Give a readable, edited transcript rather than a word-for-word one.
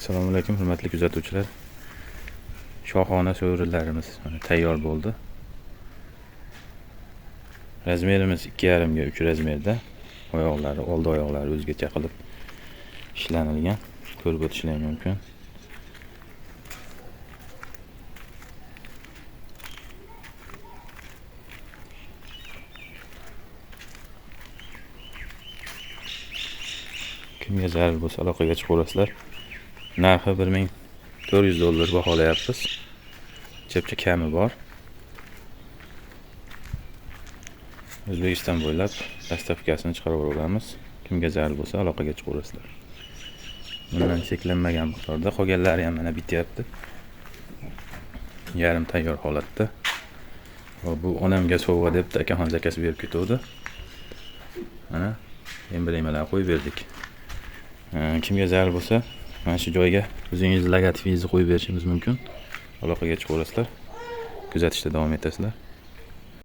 Assalomu alaykum, hurmatli kuzatuvchilar. Shohona so'rilarimiz mana tayyor bo'ldi. Razmerimiz 2,5 ga 3 razmerda. Oyoqlari, oldi oyoqlari o'zgacha qilib ishlanilgan. Ko'rib o'tishingiz mumkin. Kimga zarur bo'lsa aloqaga chiqaverasizlar. Narxi $1400 baholayapmiz. Chepcha kami bor. O'zbekiston bo'ylab dastavkasini chiqaraveramiz. Kimga zarur bo'lsa aloqaga chiqaverasizlar. Bundan cheklanmagan miqdorda, qolganlari ham mana bityapti. Yarim tayyor holatda. Va bu onamga sovg'a deb akaxon zakasi berib ketuvdi. Mana emblemalar qo'yib berdik. Kimga zarur bo'lsa mana shu joyga o'zingiz logotipingizni qo'yib berishimiz mumkin. Aloqaga chiqaverasizlar. Kuzatishda davom etasizlar.